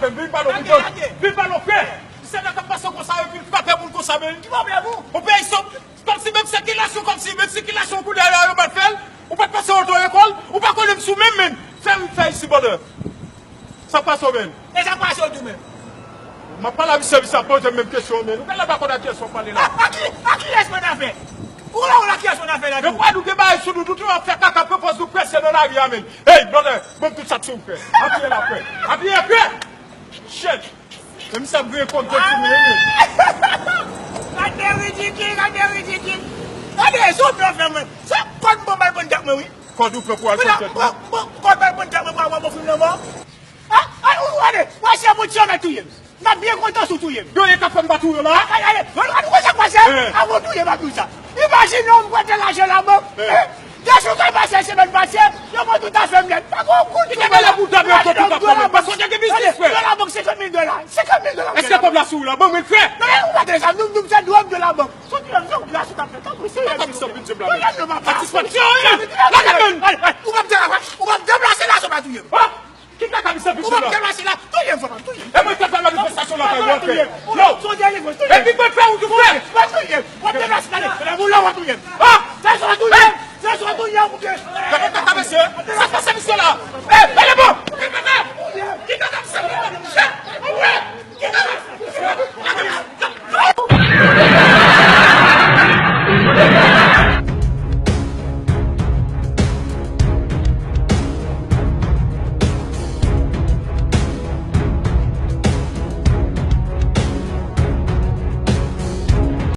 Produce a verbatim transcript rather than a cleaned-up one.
Vin pale w, vin pale w, vin pale w, frè. Se nèg k ap pase konsa epi l frape moun konsa, men. Ki pwoblèm ou? Yon peyi sòt, kòmsi menm sikilasyon, kòmsi menm sikilasyon kounye a yo pa t fè l. Ou pa t pase oto lekòl, ou pa konnen m sou menm, men. Fè m fè isi, brother. Sa k pase w, men? E sa k pase w tou, men? M ap pale a misye, misye ap poze m menm kesyon, men. Ou genlè pa konn a kiyès w ap pale la. A, a ki, a kiyès mwen afè? Ou la, ou la, kiyès mwen afè la tou? Yo pa nou gen bagay sou nou, nou tou ap fè kaka, pran pòz nou prese nan lari a, men. Hey, brother, ban m tout sa k sou ou, frè. Apiye la, frè. Apiye, frè. Shit. Men misye ap griyen kòd tou, men, men. Gade ridikil, gade ridikil. Gade, se yon blòfè, mwen. Se kòd mwen ba l pran tèt mwen, wi. Kòd ou pran pou al pran tèt mwen? Kòd ba l pran tèt mwen pou al wè bon fim nan mò. A, a, ou, ou, gade, wè se pou ti yo mèt touye m. M ap byen kontan si w touye m. Yo, e ka fè m pa touye w la? A, gade, gade, gade, gade, gade sa k pase. Avan w touye m, m ap di w sa. Imajine w, m prete lajan labank. Desi w ka pase semèn pase, yo mwen tout afè m nèt. Pa gen yon goud sou mwen la. Ki te genlè pou w dòmi ankò tout afè m nèt? Paske w te gen biznis, frè. De labank, senkant mil dola. Senkant mil dola. Èske kòb la sou ou la? Ban mwen l, frè. Non, ou pa gen zam, nou, nou, se dwòm de labank. Soti nan yon glas ou t ap fè. Tanpri, seye. Papa, m santi m se blamen. Satisfaksyon, wi. Lage men. Ou p ap deplase, ou p ap deplase la, si w pa touye m. Ki kaka misye ap viv la? Ou p ap deplase la. Touye m, frè, touye m. E mwen k ap fè manifestasyon lakay ou, frè. Yo. Epi mwen fè ou tou, frè. Mwen touye m. W ap deplase, gade. Lè moun la, w ap touye m. Ah! Se sa w touye m. Se sa w touye m, oubyen. Gade kaka mesye. Sa k pase misye la? Eh,